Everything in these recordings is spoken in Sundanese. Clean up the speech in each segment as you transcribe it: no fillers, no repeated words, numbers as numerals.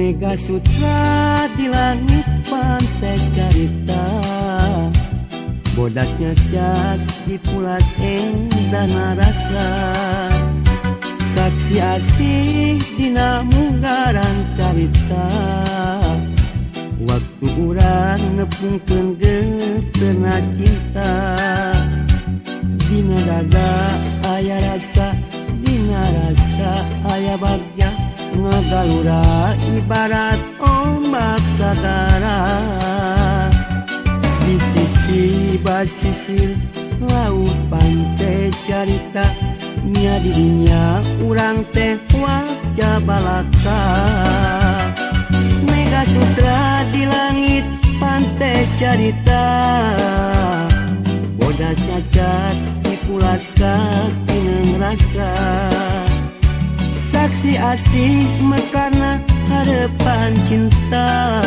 Mega Sutra di langit pantai carita, bodaknya cas dipulas endah rasa. Saksi asih dina munggaran carita, waktu urang nepungkeun geuteuhna cinta. Dina dada aya rasa, dina rasa aya bagja, ngagalura ibarat ombak sagara. Di sisi basisir laut pantai carita, nya didinya urang teh wajah balaka. Mega Sutra di langit pantai carita, bodas cacas dipulas katineng rasa. Saksi asih mekarna harapan cinta,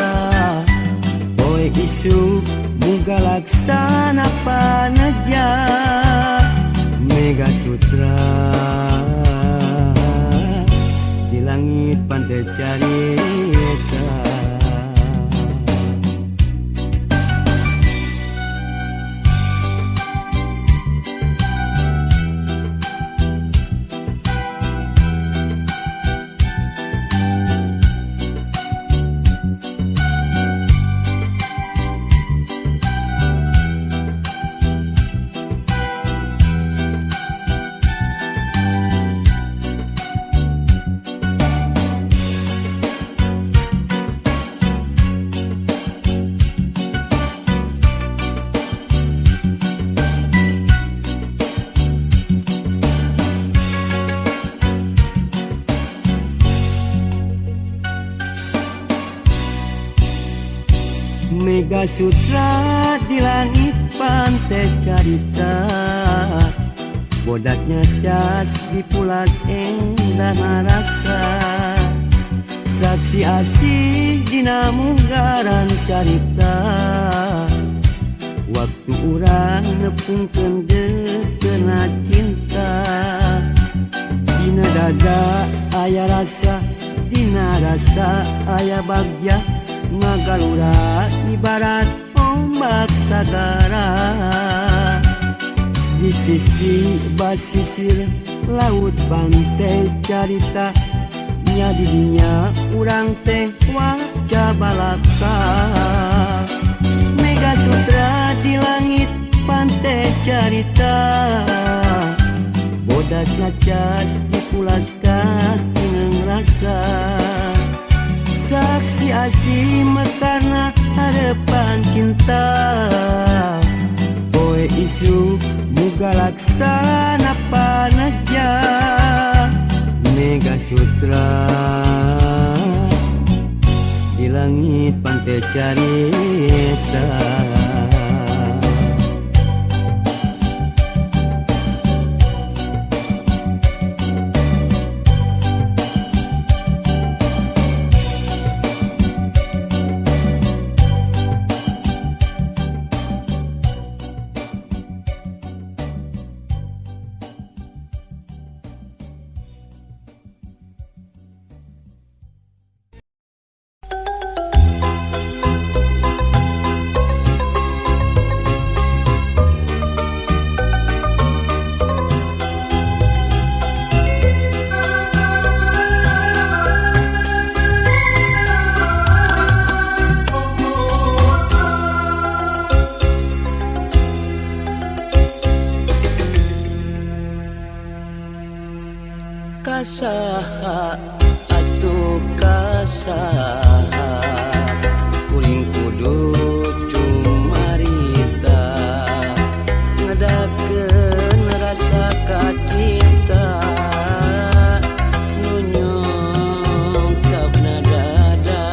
poe isuk muga laksana paneja. Mega Sutra di langit pantai carita. Mega Sutra di langit pantai carita, bodaknya cas dipulas endah rasa. Saksi asih dina munggaran carita, waktu urang nepungkeun geuteuhna cinta. Dina dada aya rasa, dina rasa aya bagja, ngagalura ibarat ombak sagara. Di sisi basisir laut pantai carita, nya didinya urang teh wajah balaka. Mega Sutra di langit pantai carita, bodas ngacas dipulas katineng rasa. Saksi asih mekarna harapan cinta, poe isuk muga laksana paneja. Mega Sutra di langit pantai carita. Kasaha atuh kasaha, kuring kudu cumarita, ngedakeun rasa kacinta nu nyungkapna dada.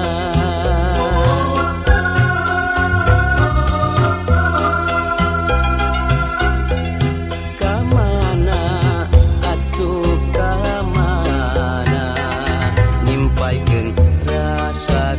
Kamana atuh kamana, nyimpaikeun rasa.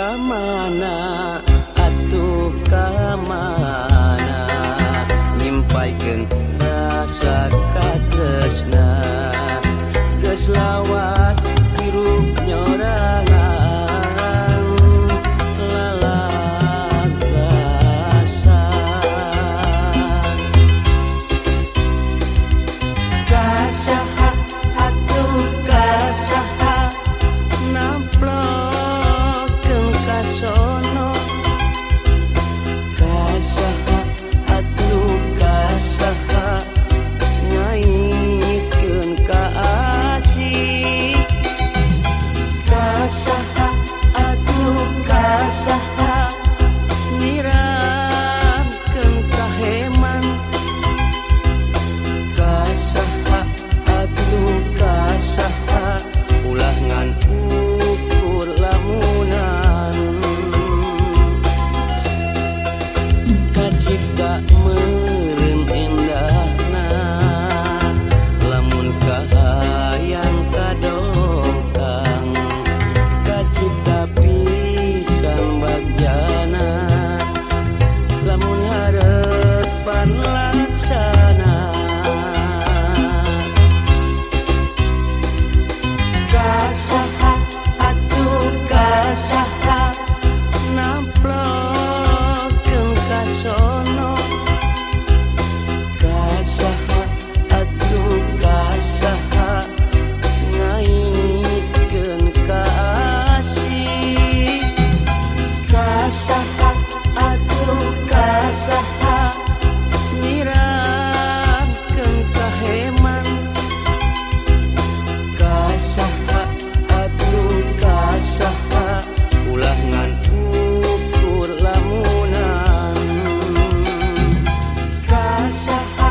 Kamana atuh kamana nyimpaikeun rasa katresna geus lawas hirup nyorangan lalagasan kasaha atuh kasaha namplokeun kasono kasaha atuh kasaha ngaitkeun ka asih kasaha atuh kasaha nyiramkeun kaheman kasaha atuh kasaha ulah ngan ukur lamunan kacipta meureun endahna lamun kahayang kadongkang kacipta pisan bagjana lamun harepan laksana kasaha atuh kasaha namplokeun kasono kasaha atuh kasaha ngaitkeun ka asih kasaha atuh kasaha nyiramkeun kaheman kasaha atuh kasaha ulah ngan ukur lamunan kasaha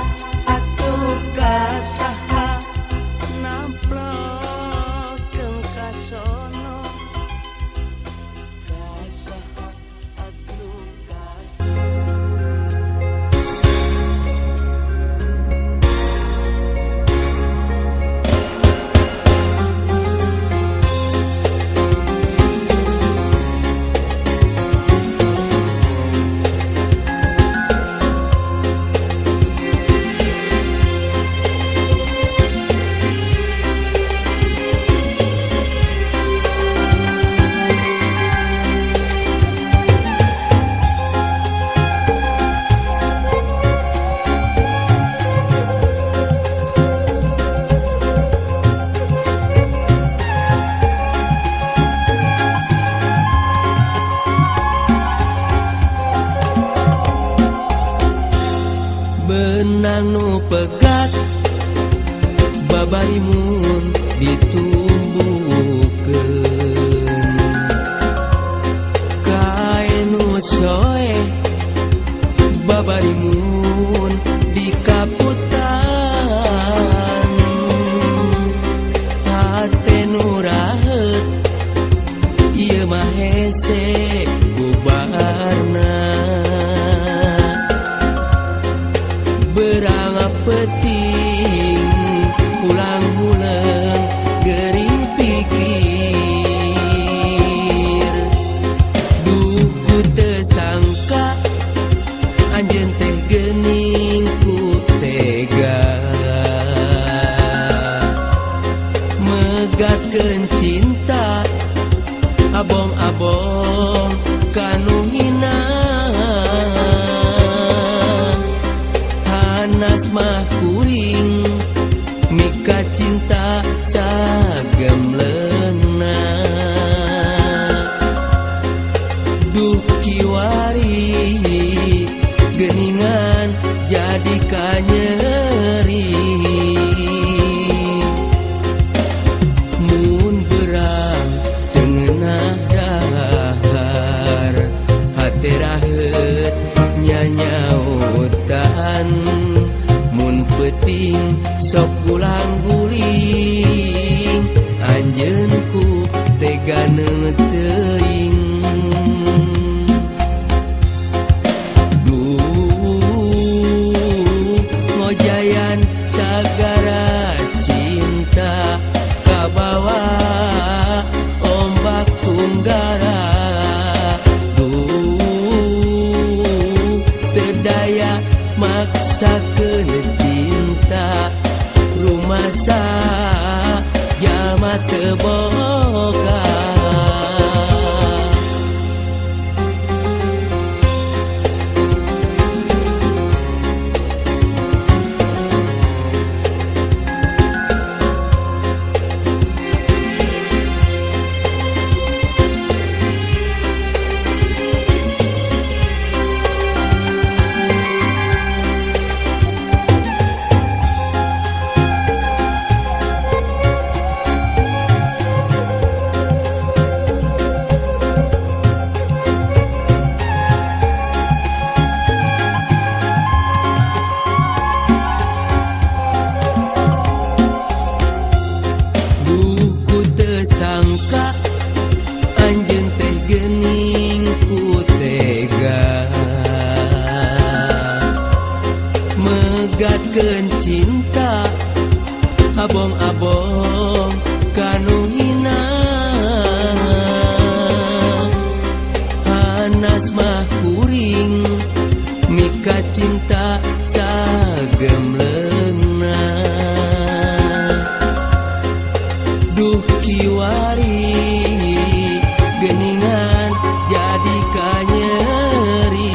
atuh kasaha namplokeun kasono kasaha atuh kasaha. Benang nu pegat babarimun ditumbuhkeun kain nu soe babarimun dikaputan hate nu raheut ieu mah hese bubarna berang peting pulang huleng gering pikir duh ku teu sangka anjeun teh geuning ku tega megatkeun cinta abong-abong kanu hina hanas mah kuring mika cinta sagemleungna duh kiwari geuningan jadi kanyeri mun berang teu ngeunah dahar hate raheut nyanyautan mun peuting sok gulang-guling anjeun ku tega teuing duh ngojayan sagara cinta kabawa ombak tunggaran. maksakeun cinta rumasa jalma teu boga. Sangka anjeun teh geuning ku tega megatkeun cinta abong-abong kanu hina. Hanas mah kuring mika cinta sagemleungna. Duh kiwari geningan jadi kanyeri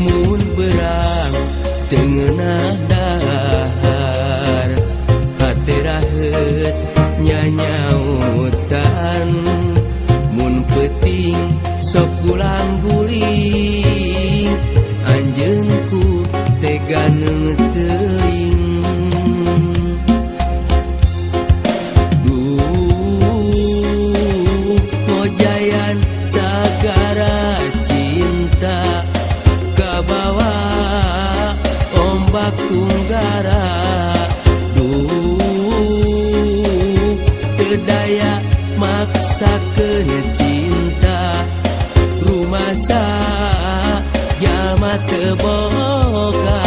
mun berang teu ngeunah dahar hate raheut nyanyautan mun peuting sok gulang-guling anjeun ku tega teuing. Sagara cinta kabawa ombak tunggara. Duh teu daya maksakeun cinta rumasa jalma teu boga.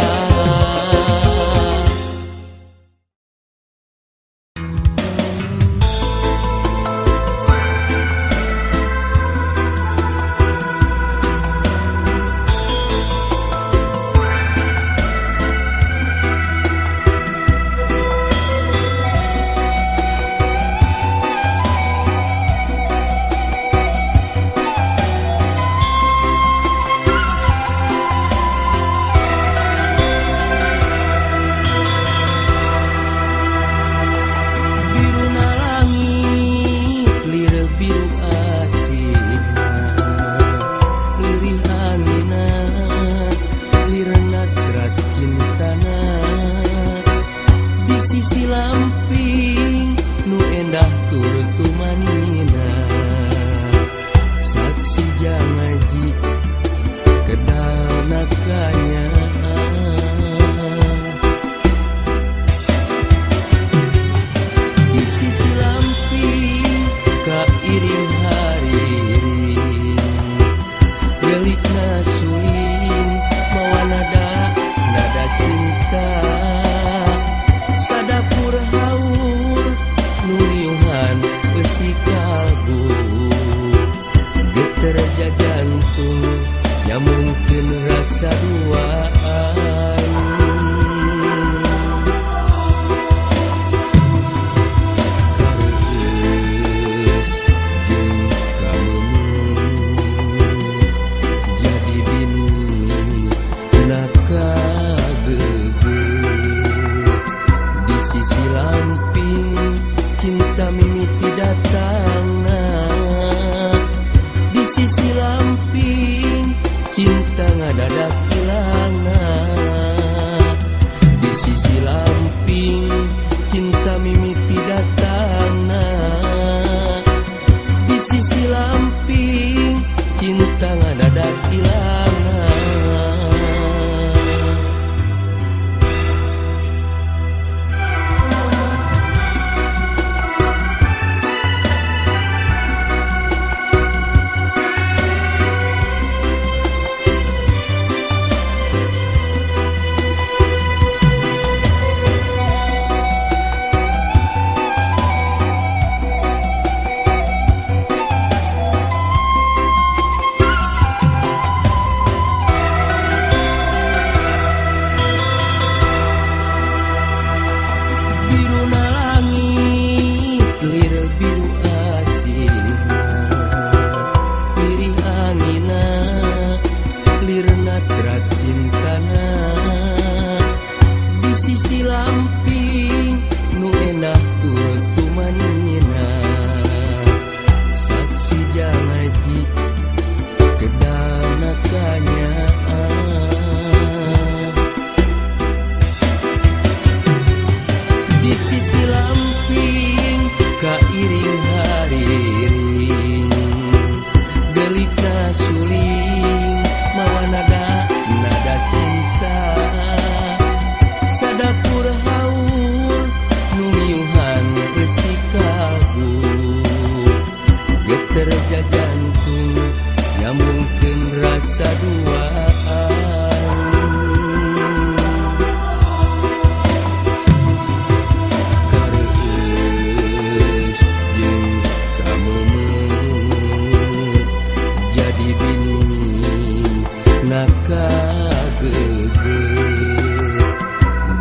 geget.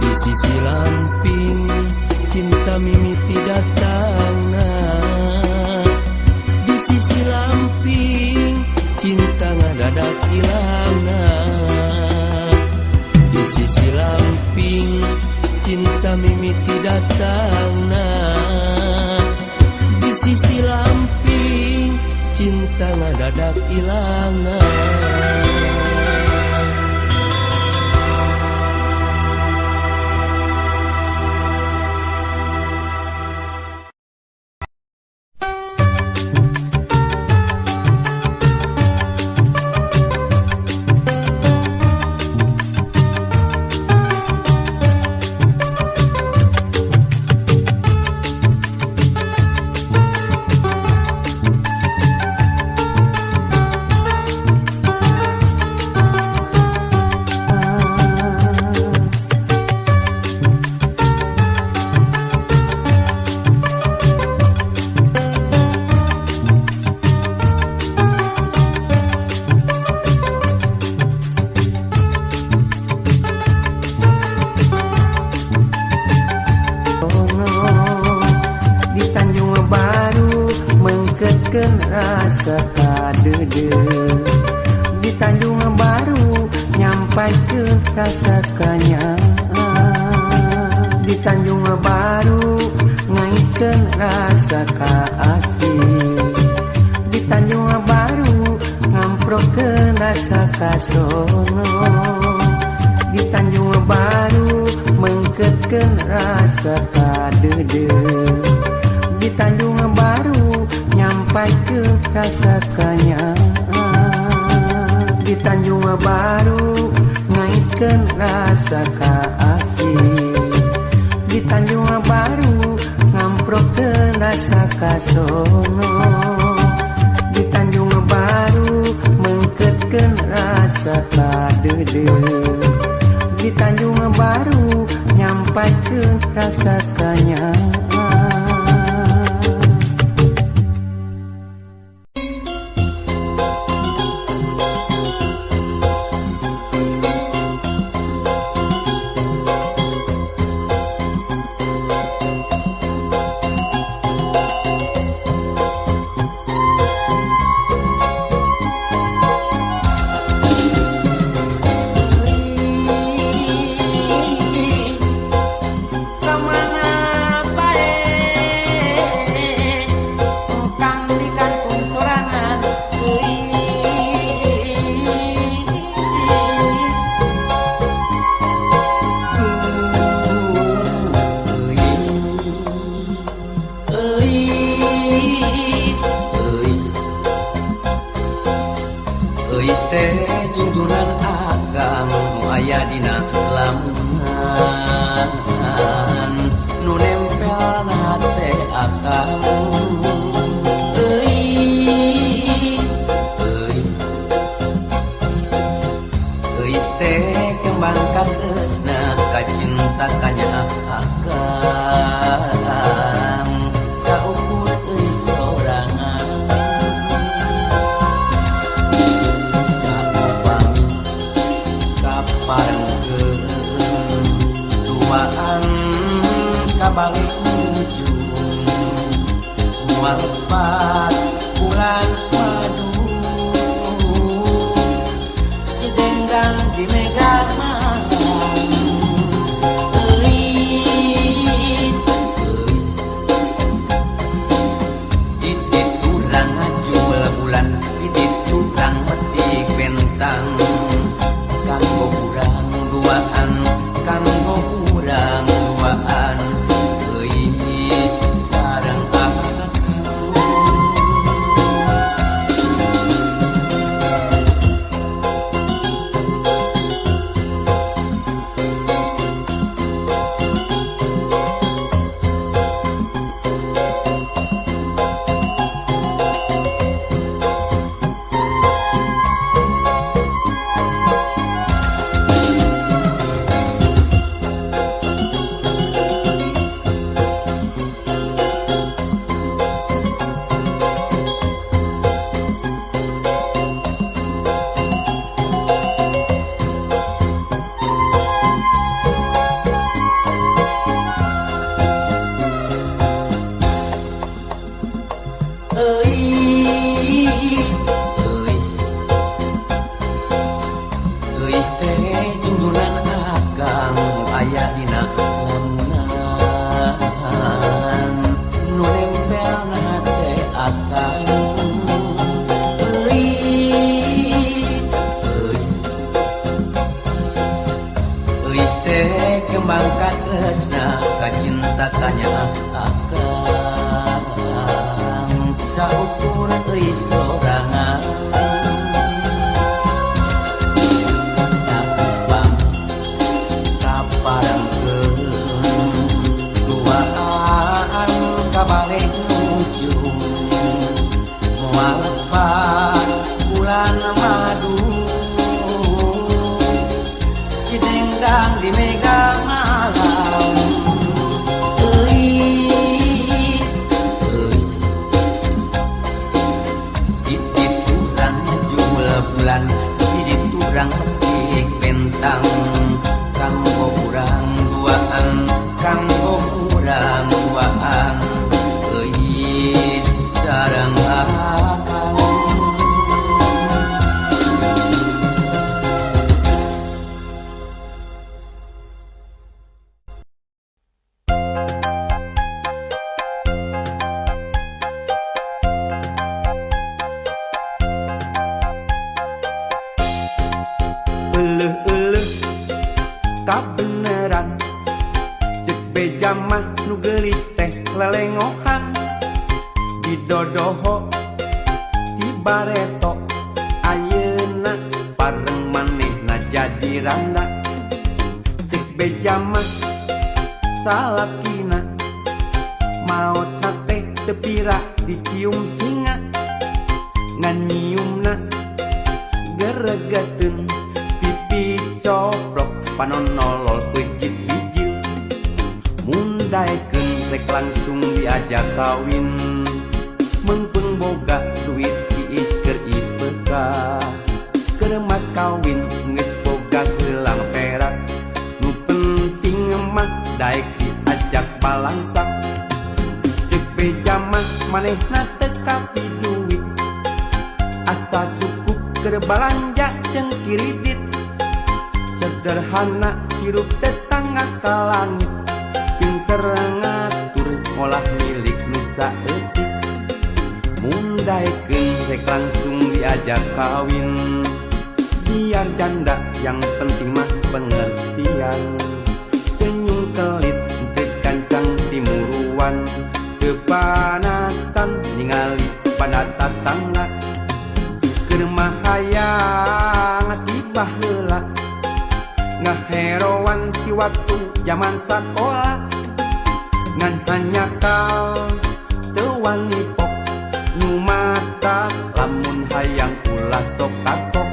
Di sisi lamping cinta mimiti datangna. Di sisi lamping cinta ngadadak ilangna. Di sisi lamping cinta mimiti datangna. Di sisi lamping cinta ngadadak ilangna. Rasa kadede di Tanjung Baru nyampaikeun rasa kanya. Di Tanjung Baru ngaikeun rasa kaasih. Di Tanjung Baru ngamprokeun rasa kasono. Di Tanjung Baru mengketkeun rasa kadede. Di Tanjung Baru nyampaikeun rasa kanya. Di Tanjung Baru ngaikeun rasa kaasih. Di Tanjung Baru ngamprokeun rasa kasono. Di Tanjung Baru mengketkeun rasa kadede. Di Tanjung Baru nyampaikeun rasa kanya. Euis teh kembang katresna kacinta tanya akang saukur euis sorangan sakupang kaparengkeun duaan kabaleh ujung moal lepat bulan madu cidengdang di mega malam. Euis euis di turang jul bulan di turang petik bentang kanggo urang duaan kanggo urang duaan euis sareng akang. Euleuh-euleuh kabeneran cek beja mah nu geulis teh lelengohan didodoho ti bareto ayeuna pareng manehna jadi randa cek beja mah salakina maotna teh teu pira dicium singa ngan nyiumna geregeteun pipi coplok panon nolol peuncit bijil mun daekeun rek langsung diajak kawin meungpeung boga duit tiis keur IPK keur mas kawin geus boga gelang perak nu penting mah daek diajak balangsak cek beja mah manehna teu kapi duit asa cukup keur balanja jeung kiridit sederhana hirup tetangga ka langit pinter ngatur ngolah milik nu saeutik mun daekeun rek langsung diajak kawin biar janda yang penting mah pengertian kenyung kelit teu gancang timuruan teu panasan ningali pada tatangga keur mah hayang tiba heula ngaheroan ti waktu jaman sakola ngan hanyakal teu wani pok nu mata lamun hayang ulah sok takok.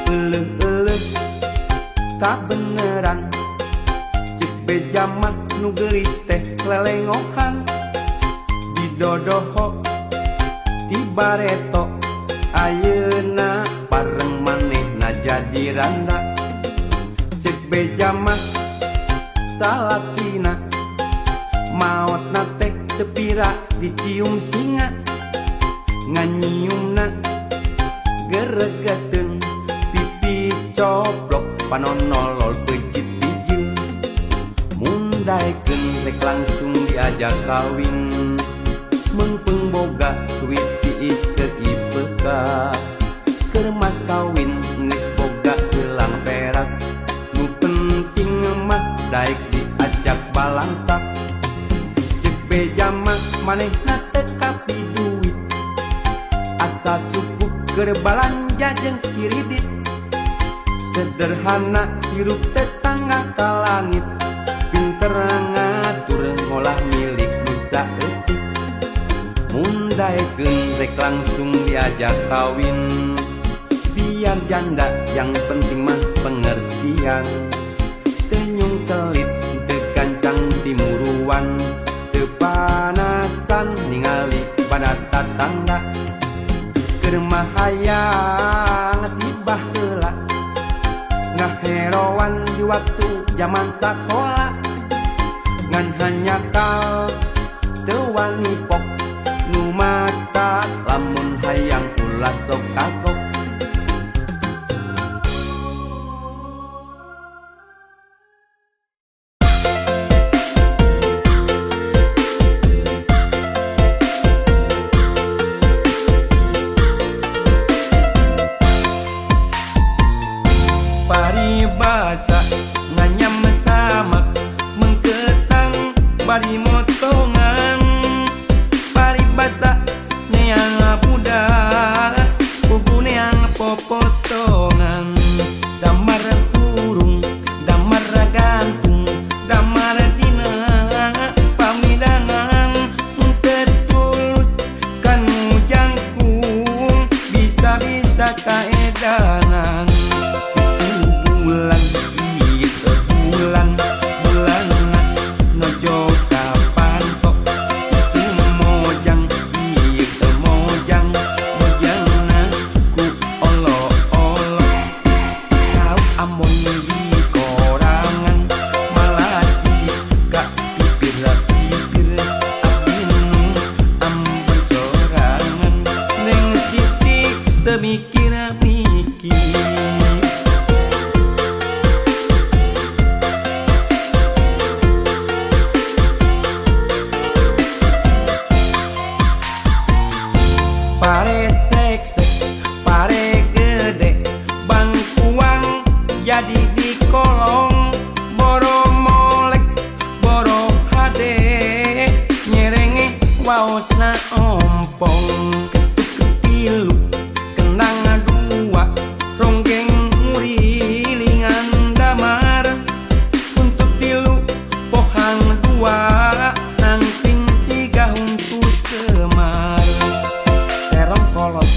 Euleuh-euleuh kabeneran cek beja mah nu geulis teh lelengohan didodoho ti bareto ayeuna pareng manehna jadi randa cek beja mah salakina maotna teh teu pira dicium singa ngan nyiumna geregeteun pipi coplok panon nolol peuncit bijil mun daekeun rek langsung diajak kawin meungpeung boga duit tiis keur IPK keur mas kawin geus boga gelang perak nu penting mah daek diajak balangsak cek beja mah manehna teu kapi duit asa cukup keur balanja jeung kiridit sederhana hirup tetangga ka langit pinter ngatur ngolah milik nu saeutik mun daekeun rek langsung diajak kawin biar janda yang penting mah pengertian tenyung kelit teu gancang timuruan teu panasan ningali pada tatangga. Keur mahayang ti baheula ngaheroan di waktu zaman sakola ngan hanjakal teu wani pok nu mata lamun hayang ulah sok kagok. Paribasa nganyam samak mengketang bari motongan, paribasa neang budak pugu neang popotongan, damar hurung damar gantung damar dina pamidangan tetulus kanu jangkung bisa-bisa kaedanan. Bulan ieu bulan bulanna nojo kapantok itu mojang ieu mojang mojangna ku olo-olo kau amon di korangan malati ka pipir-pipir abdi nu ampun sorangan Neng Siti teu mikir-mikir. Pare seksek pare gede bangkuang jadi di kolong boro molek boro hade nyerenge waosna ompong ketuk tilu kendang dua ronggeng ngurilingan damar untuk tilu pohang dua nangting siga huntu semar. Terong kolot